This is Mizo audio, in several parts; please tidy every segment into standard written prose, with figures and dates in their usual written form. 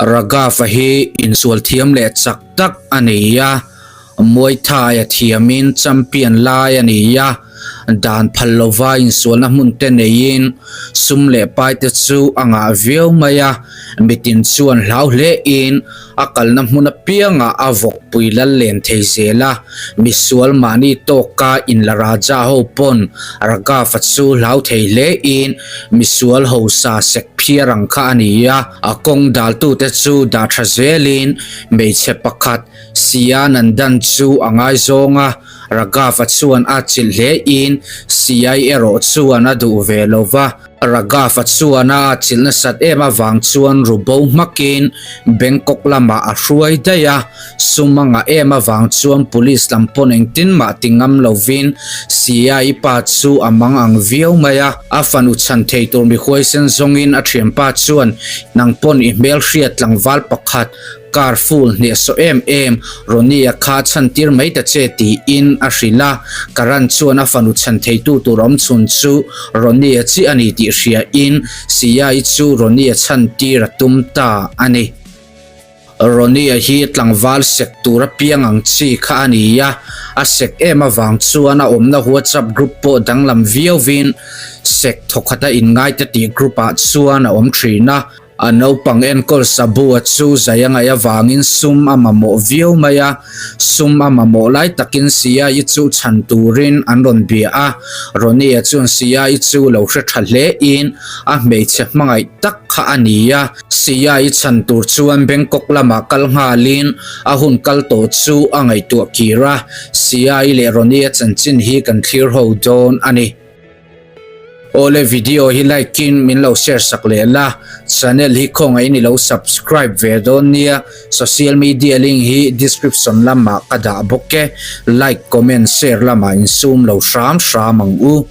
Raghav-a hi insual thiam leh chak tak a ni a, Muay Thai a thiamin champion lai a ni a, dan phal lova insualna hmun te neiin sum leh pai te chu a ngah viau mai a, mitin chuan hlau hlein a kalna hmun apiangah a vawkpui lal len thei zel a, misual mahni tawka inla raja ho pawn Raghav-a chu hlau thei hlein misual hosa sek phiar ang kha a ni a, a kawng daltute chu dah tha zelin hmeichhe pakhat Sia Nandan chu a ngaizawng a, Raghav-a chuan a chilh hlein Siai erawh chuan a duh ve lo va. Raghav-a chuan a chilh nasat em avang chuan ru bo hmakin Bangkok lamah a hruai daih a, sum a ngah em avang chuan police lam pawn engtin mah ti ngam lovin Siai pa chu a mang ang viau mai a. A fanu chhan thei tur mi huaisen zawngin a thianpa chuan nang pawn i hmelhriat tlangval pakhat Car full hnehsawh em em, Ronnie-a kha chhan tir mai ta che tiin a hrilh a, Karan chuan a fanu chhan theitu tur awm chhun chu Ronnie-a chiah a ni tih hriain Siya-i chu Ronnie-a chhan tir a tum ta a ni. Ronnie-a hi tlangval sek tur apiang ang chi kha a ni a, a sek em avang chuan a awmna WhatsApp group pawh danglam viauvin sek thawkhata inngaite tih group-ah chuan a awm thin a. A naupang enkawl Sabu-a chu zai a ngaih avangin sum a mamawh viau mai a, sum a mamawh lai takin Siya-i chu chhan turin an rawn bia a. Ronnie-a chuan Siya-i chu lo hre tha hlein a hmeichhe hmangaih tak kha a ni a. Siya-i chhan tur chuan Bangkok lamah kal nghalin a hun kal tawh chu a ngaihtuah kir a, Siya-i leh Ronnie-a chanchin hi kan thlir ho dawn a ni. Awle video hi like in min lo share sak leh la, channel hi khawngaih in i lo subscribe ve dawn nia, social media link hi description lamah ka dah bawk e, like comment share lamah insum lo hram hram ang u.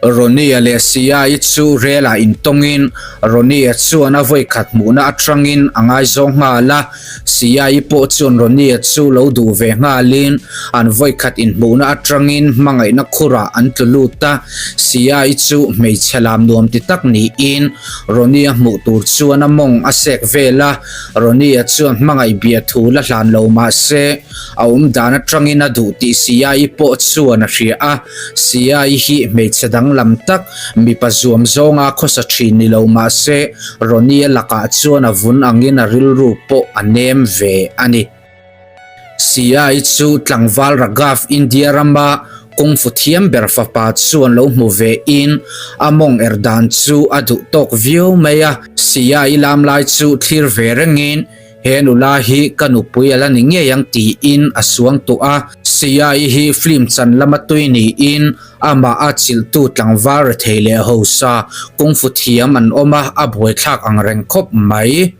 Ronnie-a leh Sia-i chu rel-ah intawngin Ronnie-a chuan a vawikhat hmuhna atangin a ngaizawng nghal a, Siai pawh chuan Ronnie-a chu lo duh ve nghalin an vawikhat inhmuhna atangin hmangaihna khurah an tlu lut a. Siai chu hmeichhe lam nuam ti tak niin Ronnie-a hmuh tur chuan a mawng a sek vel a. Ronnie-a chuan hmangaih bia thu la hlan lo mah se a awm dan atangin a duh tih Siai pawh chuan a hria a. Siai hi hmeichhe danglam tak Mipa zuam zawnga khawsa thin ni lo mah se, Ronnie-a lakah chuan a vun angin a rilru pawh a nem ve a ni. Siai chu tlangval Raghav India rama kung fu thiam ber fapa chuan lo hmu ve in a mawng er dan chu a duh tawk viau mai a. Siai lam lai chu thlir ve rengin He nula hi ka nupui a la ni ngei ang tiin a suang tawh a. Siai hi film chan lama tui niin amah a chilhtu tlangval rethei leh hausa kungfu thiam an awm a, a buaithlak ang reng khawp mai.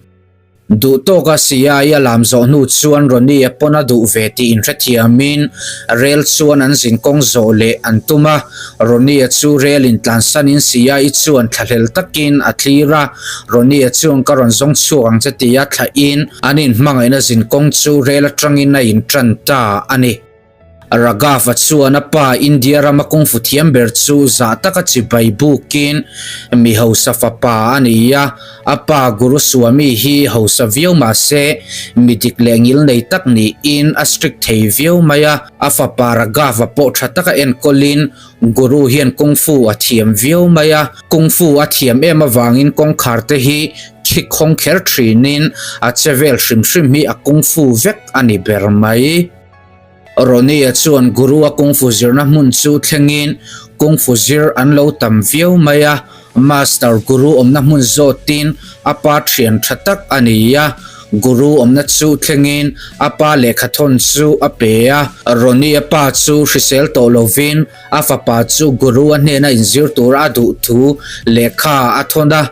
Duh tawka Siai a lam zawh hnu chuan Ronnie-a pawn a duh ve tih inhrethiamin rel chuan an zin kawng zawh leh an tum a. Ronnie-a chu rel intlansanin Siai chuan thlahlel takin a thlir a. Ronnie-a chuan ka rawn zawng chhuak ang che tia thlahin an inhmangaihna zin kawng chu rel atangin a intan ta a ni. Raghav-a chuan a pa India rama kungfu thiam ber chu zah taka chibai bukin mi hausa fapa a ni a, a pa Guru Swami hi hausa viau mah se mi dik leh ngil nei tak niin a strict thei viau mai a, a fapa Raghav-a pawh tha taka enkawlin Guru hian Kung Fu a thiam viau mai a, Kung Fu a thiam em avangin kawngkhar te hi khik khawng kher thinin a che vel hrim hrim hi a Kung Fu vek a ni ber mai. Ronnie-a chuan Guru a Kung Fu zirna hmun chu thlengin Kung Fu zir an lo tam viau mai a, Master Guru awmna hmun zawtin a pa thian tha tak a ni a, Guru awmna chu thlengin a pa lehkhathawn chu a pe a. Ronnie-a pa chu hrisel tawh lovin a fapa chu Guru-a hnena inzir tura a duh thu lehkha a thawn a.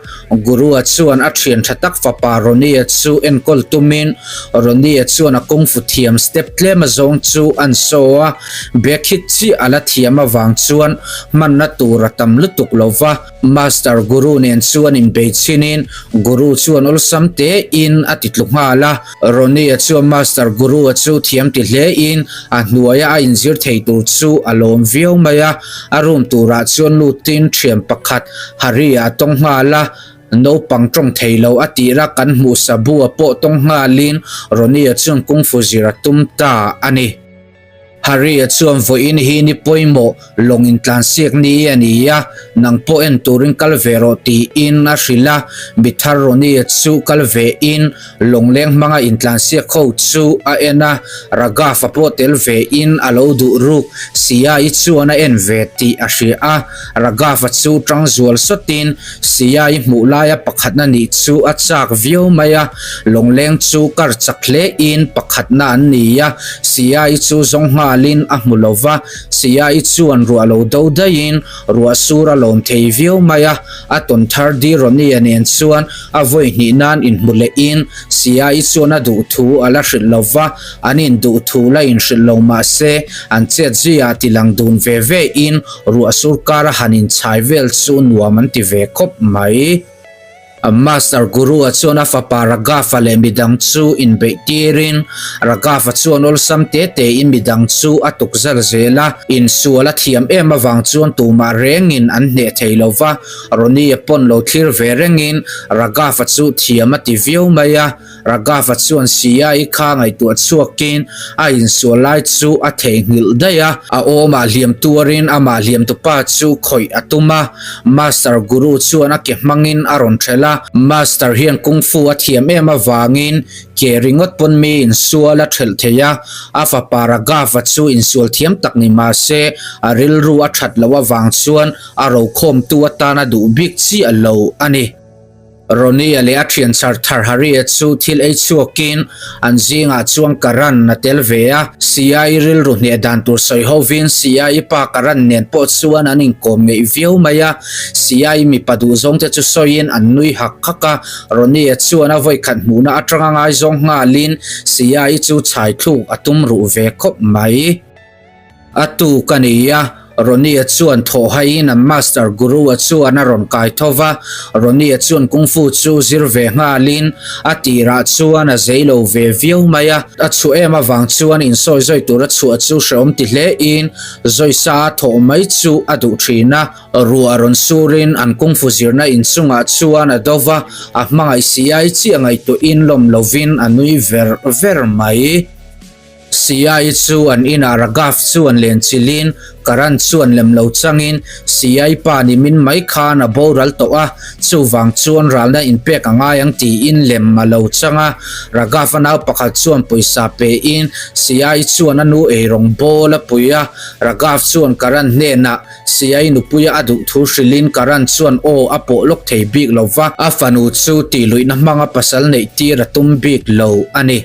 Guru-a chuan a thian tha tak fapa Ronnie-a chu enkawl tumin Ronnie-a chuan a kungfu thiam step tlem azawng chu an saw a, Bekhit chiah a la thiam avang chuan hmanna tur a tam lutuk lo va, Master Guru nen chuan inbei chhinin Guru chuan awlsam tein a ti tlu nghal a. Ronnie-a chuan Master Guru-a chu thiam ti hlein a hnuaia a inzir thei tur chu a lawm viau mai a. A room turah chuan lutin thian pakhat Hari-a a tawng nghal a. Naupang tawng thei lo a tira kan hmuh Sabu-a pawh tawng nghalin Ronnie-a chuan kungfu zir a tum ta a ni. Harry-a chuan vawiin hi ni pawimawh lawng intlansiak ni a ni a, nang pawh en turin kal ve rawh tiin a hrilh a, mi thar Ronnie-a chu kal ve in lawngleng hmanga intlansiak ho chu a en a, Raghav-a pawh tel ve in a lo duh ruk, Siya-i chuan a en ve tih a hria a, Raghav-a chu tang zual sawtin Siya-i hmuh laia pakhatna nih chu a chak viau mai a, lawngleng chu kar chak hle in pakhatna an ni a, Siya-i chu zawng nghalin a hmu lo va, Siya-i chuan ruah lo do daihin ruah sur a lawm thei viau mai a, a tawn thar Di Ronnie-a nen chuan a vawi hnih nan inhmu lehin Siya-i chuan a duh thu a la hrilh lo va, an induh thu la inhrilh lo mah se an chet zuiah tilang dun ve ve in Ruah sur kara han inchhai vel chu nuam an ti ve khawp mai. Master Guru-a chuan a fapa Raghav-a leh midang chu inbeih tirin Raghav-a chuan awlsam te tein midang chu a tuk zal zel a. Insual a thiam em avang chuan tumah rengin an hneh thei lo va, Ronnie-a pawn lo thlir ve rengin Raghav-a chu thiam a ti viau mai a. Raghav-a chuan Siya-i kha ngaihtuah chhuakin a insual lai chu a theihnghilh daih a, a awmah hliam tuarin amah hliamtupa chu khawih a tum a, Master Guru chuan a ke hmangin a rawn ṭhelh a, Master hian Kung Fu a thiam em avangin ke ringawt pawn mi insual a ṭhelh thei a, a fapa Raghav-a chu insual thiam tak ni mah se a rilru a ṭhat loh avang chuan a rokhawmtu atan a duh bik chiah lo a ni. Ronnie-a leh a thian char thar Harry-a chu thil ei chhuakin an zingah chuan Karan a tel ve a. Sia-i rilru hneh dan tur sawi hovin Sia-i pa Karan nen pawh chuan an inkawm ngeih viau mai a. Sia-i mipa duhzawngte chu sawiin an nui hak hak a. Ronnie-a chuan a vawikhat hmuhna atanga ngaizawng nghalin Sia-i chu chhai thluk a tum ruh ve khawp mai. A tuk a ni a, Ronnie-a chuan thawh haiin an master Guru-a chuan a rawn kai tho va, Ronnie-a chuan Kung Fu chu zir ve nghalin a tirah chuan a zei lo ve viau mai a, a chhuah em avang chuan insawi zawi tura chhuah chu hrehawm ti hlein zawi sa a thawh mai chu a duh thin a, ruah rawn surin an Kung Fu zirna inchungah chuan a do va, a hmangaih si ai chiah ngaihtuahin lawm lovin a nui ver ver mai. Siai chu an inah Raghav chu an len chilhin Karan chuan lem lo changin Siai pa ni min mai khan a boral tawh a, chuvang chuan ralna inpek a ngai ang tiin lem a lo chang a. Raghav a nau pakhat chuan pawisa pein Siai chuan a nu eirawng bawl a pui a, Raghav chuan Karan hnenah Siai nupuia a duh thu hrilhin Karan chuan aw a pawh lawk thei bik lo va, a fanu chu tihluihna hmanga pasal neih tir a tum bik lo a ni.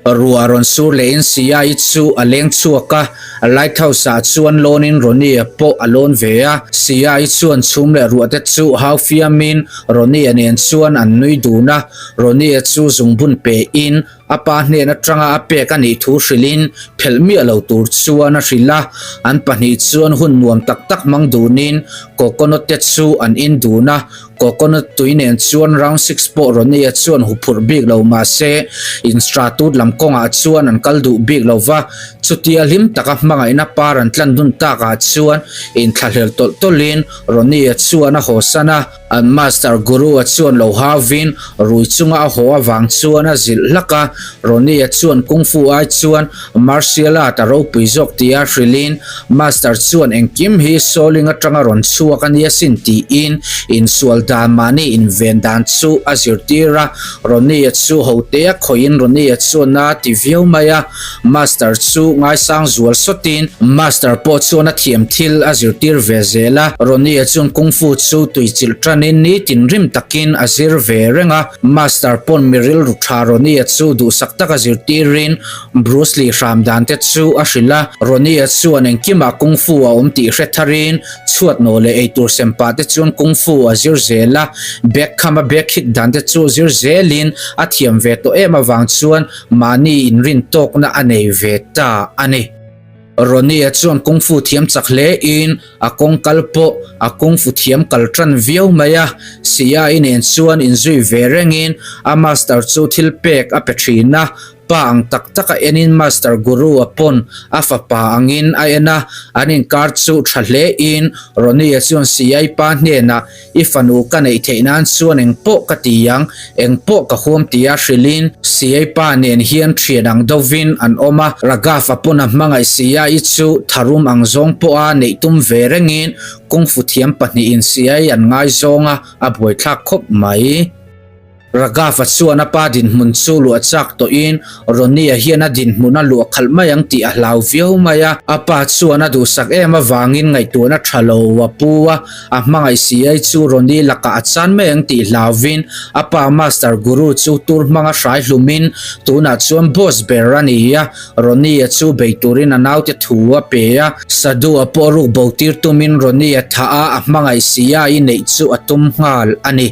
Ruah rawn sur lehin Siai chu a leng chhuak a, lighthouse ah chuan lawnin Ronnie-a pawh a lawn ve a. Siai chuan chhum leh ruah te chu hau fiamin Ronnie-a nen chuan an nui dun a, Ronnie-a chu zungbun pe in a pa hnen atanga a pek a nih thu hrilhin phelh miah lo tur chuan a hrilh a. An pahnih chuan hun nuam tak tak hmang dunin coconut te chu an in dun a, Coconut tui nen chuan round six pawh Ronnie-a chuan huphurh bik lo mah se, instratut lam kawngah chuan an kal duh bik lo va, chutia hlim taka hmangaihna par an tlan dun takah chuan inthlahlel tawlh tawlhin Ronnie-a chuan a hawsan a. An master Guru-a chuan lo hauvin rui chunga a haw avang chuan a zilh hlak a, Ronnie-a chuan Kung Fu ai chuan Martial art a ropui zawk tia hrilhin Master chuan engkim hi Soling atanga rawn chhuak a nia sin tiin insual dan mahni inven dan chu a zirtir a, Ronnie-a chu hote a khawihin Ronnie-a chuan a ti viau mai a, Master chu ngaisang zual sawtin Master pawh chuan a thiam thil a zirtir ve zel a, Ronnie-a chuan Kung Fu chu tuichilh tanin nitin rim takin a zir ve reng a, Master pawn mi rilru tha Ronnie-a chu duhsak taka zirtirin Bruce Lee hram dan te chu a hrilh a, Ronnie-a chuan engkimah Kung Fu a awm tih hre tharin chhuat nawh leh eitur sem pah te chuan Kung Fu a zir zel a, bag khama bag hit dan te chu zir zelin a thiam ve tawh em avang chuan mahni inrin tawkna a nei ve ta a ni. Ronnie-a chuan Kung Fu thiam chak hle in a kawng kal pawh a Kung Fu thiam kal tan viau mai a, Sia-i nen chuan inzui ve rengin a master chu thil pek a pe thin a. Pa ang tak taka enin Master Guru-a pawn a fapa angin a en a, an inkar chu tha hlein Ronnie-a chuan Siai pa hnenah I fanu ka neih theih nan chuan eng pawh ka ti ang, eng pawh ka huam tia hrilhin Siai pa nen hian thian ang deuhvin an awm a, Raghav-a pawn a hmangaih Siai chu tharum ang zawng pawha neih tum ve rengin kungfu thiam pahnihin Siai an ngaizawng a, a buaithlak khawp mai. Raghav-a chuan a pa dinhmun chu luah chak tawhin Ronnie-a hian a dinhmun a luah khalh mai ang tih a hlau viau mai a. A pa chuan a duhsak em avangin ngaihtuahna tha lo a pu a, a hmangaih si ai chu Ronnie lakah a chan mai ang tih hlauvin a pa Master Guru chu tur hmanga hrai hlumin tunah chuan boss ber a ni a, Ronnie-a chu bei turin a naute thu a pe a. Sadhu-a pawh ruk bo tir tumin Ronnie-a thah a, a hmangaih si ai neih chu a tum nghal a ni.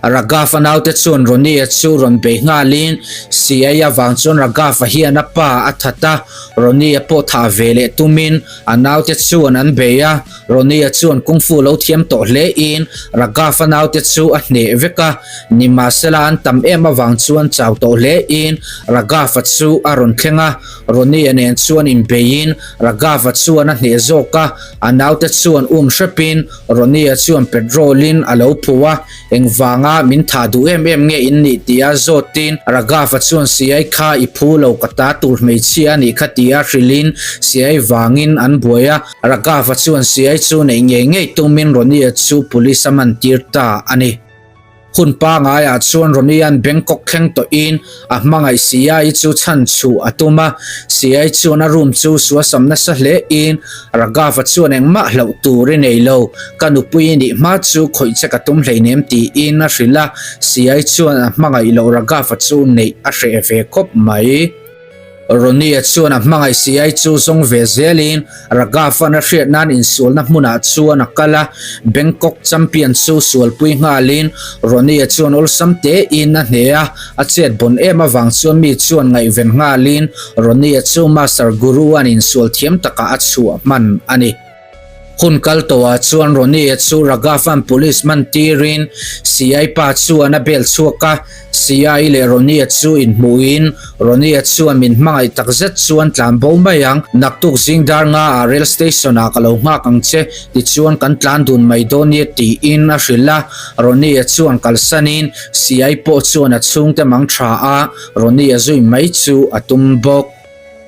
Raghav-a naute chuan Ronnie-a chu rawn bei nghalin Siai avang chuan Raghav-a hian a pa a that a, Ronnie-a pawh thah ve leh tumin a naute chuan an bei a, Ronnie-a chuan kung fu lo thiam tawh hlein Raghav-a naute chu a hneh vek a, nimahsela an tam em avang chuan chau tawh hlein Raghav-a chu a rawn thleng a, Ronnie-a nen chuan inbeiin Raghav-a chuan a hneh zawk a, a naute chuan um hrepin Ronnie-a chuan petrol-in a lo phu a, Engvanga min thah duh em em nge in nih tia zawtin Raghav-a chuan Siai kha i phu lo ka ta tur hmeichhia a nih kha tia hrilhin Siai vangin an buai a, Raghav-a chuan Siai chu neih ngei ngei tumin Ronnie-a chu police a man tir ta a ni. Hun pangaiah chuan Ronnie-a'n Bangkok thleng tawhin a hmangaih Siai chu chhan chhuh a tum a. Siai chuan a room chu suasam nasa hlein Raghav-a chuan engmah hlauh tur i nei lo, ka nupui i nih hma chu khawih che ka tum hleinem tiin a hrilh a. Siai chuan a hmangaih loh Raghav-a chu neih a hreh ve khawp mai. Ronnie-a chuan a hmangaih siai chu zawng ve zelin Raghav-a'n a hriat nan insualna hmunah chuan a kal a, Bangkok champion chu sualpui nghalin Ronnie-a chuan awlsam tein a hne a, a chet bawn em avang chuan mi chuan ngaihven nghalin Ronnie-a chu Master Guru-a'n insual thiam takah a chhuah hman a ni. Hun kal tawhah chuan Ronnie-a chu Raghav-a'n police man tirin CI pa chuan a bel chhuak a, CI leh Ronnie-a chu inhmuhin Ronnie-a chuan min hmangaih takzet chuan tlan bo mai ang, naktuk zing dar nga ah rail station ah ka lo nghak ang che, tichuan kan tlan dun mai dawn nia tiin a hrilh a, Ronnie-a chuan kalsanin CI pawh chuan a chhungte mang tha a, Ronnie-a zui mai chu a tum bawk.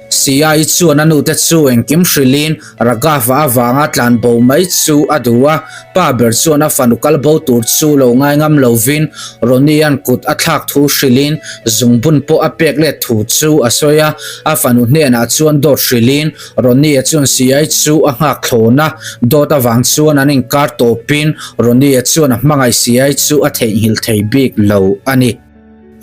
Siai chuan a nute chu engkim hrilhin Raghav-a avanga tlan bo mai chu a duh a, pa ber chuan a fanu kal bo tur chu lo ngai ngam lovin Ronnie-a'n kut a thlak thu hrilhin zungbun pawh a pek let thu chu a sawi a, a fanu hnenah chuan dawt hrilhin Ronnie-a chuan Siai chu a nghak thlawn a, dawt avang chuan an inkar tawpin Ronnie-a chuan a hmangaih Siai chu a theihnghilh thei bik lo a ni.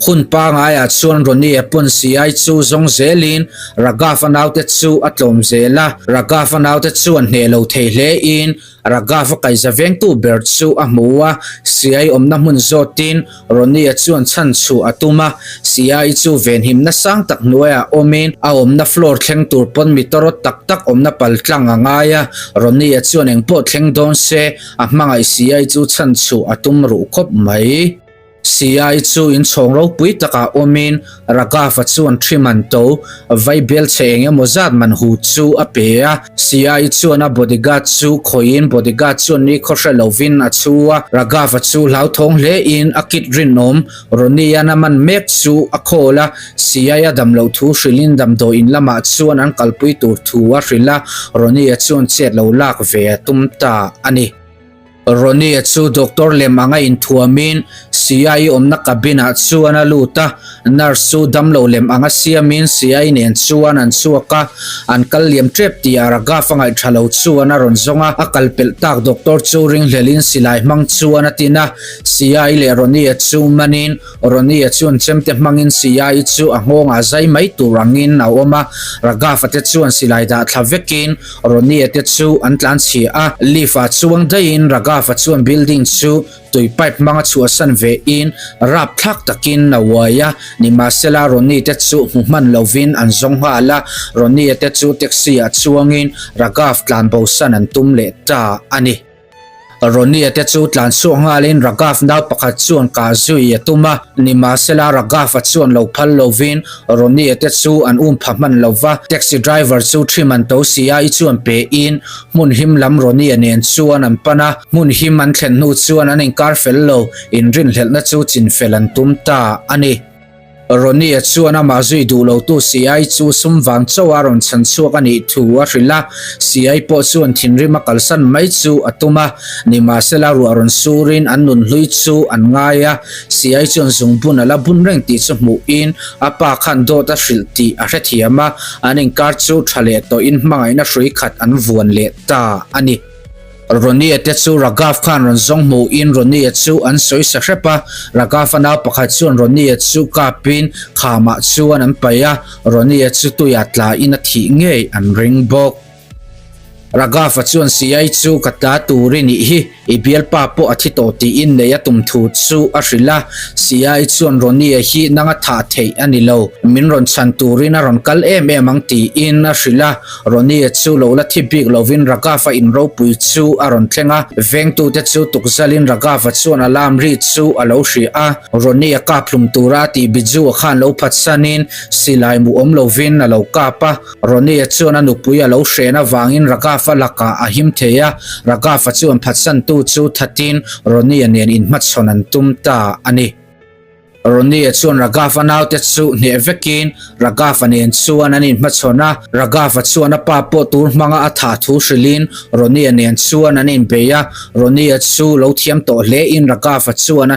Hun pangaiah chuan Ronnie-a pawn siai chu zawng zelin Raghav-a naute chu a tlawm zel a, Raghav-a naute chuan hneh lo thei hlein Raghav-a kaihza vengtu ber chu a hmu a, siai awmna hmun zawtin Ronnie-a chuan chhan chhuah a tum a, siai chu venhimna sang tak hnuaiah awmin a awmna floor thleng tur pawn mi tawrawt tak tak awmna pal tlang a ngai a, Ronnie-a chuan engpawh thleng dawn se a hmangaih siai chu chhan chhuah a tum ruh khawp mai. Siai chu inchhawng ropui takah awmin Raghav-a chuan thi man to vaibel chhe eng emaw zat man hu chu a pe a. Siai chuan a bodyguard chu khawihin bodyguard chuan ni khaw hre lovin a chhu a. Raghav-a chu hlauthawng hlein a kit rinawm Ronnie-a'n a man mek chu a khawl a. Siai a dam loh thu hrilhin damdawi in lamah chuan an kalpui tur thu a hrilh a, Ronnie-a chuan chet lo lak ve a tum ta a ni. Ronnie-a chu doctor lem anga inthuamin CI awmna cabin-ah chuan a lut a, nurse chu damlo lem anga siamin CI nen chuan an chhuak a, an kal liam tep tih Raghav a ngaih tha lo chuan a rawn zawng a, a kal pelh tak doctor chu ringhlelin silai hmang chuan a tin a, CI leh Ronnie-a chu manin Ronnie-a chuan chemte hmangin CI chu a nghawngah zai mai tur angin a awm a, Raghav-a te chuan silai dah thla vekin Ronnie-a te chu an tlan chhia a, lift-ah chuang daihin Raghav-a chuan building chu tui pipe hmanga chhuahsan vein rapthlak takin a uai a, nimahsela Ronnie te chu hmu hman lovin an zawng nghal a, Ronnie-a te chu taxi-ah chuangin Raghav tlan bosan an tum leh ta a ni. Ronnie-a te chu tlan chhuak nghalin Raghav nau pakhat chuan kah zui a tum a, nimahsela Raghav-a chuan lo phal lovin Ronnie-a te chu an um pha hman lo va, taxi driver chu thi man to si a i chuan pe in hmun him lam Ronnie-a nen chuan an pan a, hmun him an thlen hnu chuan an inkar fel lo, inrinhlelhna chu chinfel an tum ta a ni. Ronnie-a chuan amah zui duh lotu Siai chu sum vang chauh a rawn chhan chhuak a nih thu a hrilh a, Siai pawh chuan thinrim a kalsan mai chu a tum a, nimahsela ruah rawn surin an nun hlui chu an ngai a, Siai chuan zungbun a la bun reng tih chu hmuhin a pa khan dawt a hrilh tih a hrethiam a, an inkar chu tha leh tawhin hmangaihna hrui khat an vuan leh ta a ni. Ronnie-a te chu Raghav khan rawn zawng hmuhin Ronnie-a chu an sawi sa hrep a, Raghav-a nau pakhat chuan Ronnie-a chu kapin khamah chuan an paih a, Ronnie-a chu tuiah tlain a thih ngei an ring bawk. Raghav-a chuan Siai chu ka tla tur i nih hi, i bialpa pawh a thi tawh tiin nei a tum thu chu a hrilh a, Siai chuan Ronnie-a hi nanga thah theih a ni lo, min rawn chhan turin a rawn kal em em ang tiin a hrilh a. Ronnie chu lo la thi bik lovin Raghav-a in ropui chu a rawn thleng a, vengtute chu tukzalin Raghav-a chuan alarm ri chu a lo hria a, Ronnie-a kap hlum tura a tih Biju-a khan lo phatsanin silai mu awm lovin a lo kap a, Ronnie-a chuan a nupui a lo hren avangin Raghav-a lakah a him thei a, Raghav-a chuan phatsantu chu thatin Ronnie-a nen inhmachhawn an tum ta a ni. Ronnie-a chuan Raghav-a naute chu hneh vekin Raghav-a nen chuan an inhmachhawn a, Raghav-a chuan a pa pawh tur hmanga a thah thu hrilhin Ronnie-a nen chuan an inbei a, Ronnie-a chu lo thiam tawh hlein Raghav-a chuan a.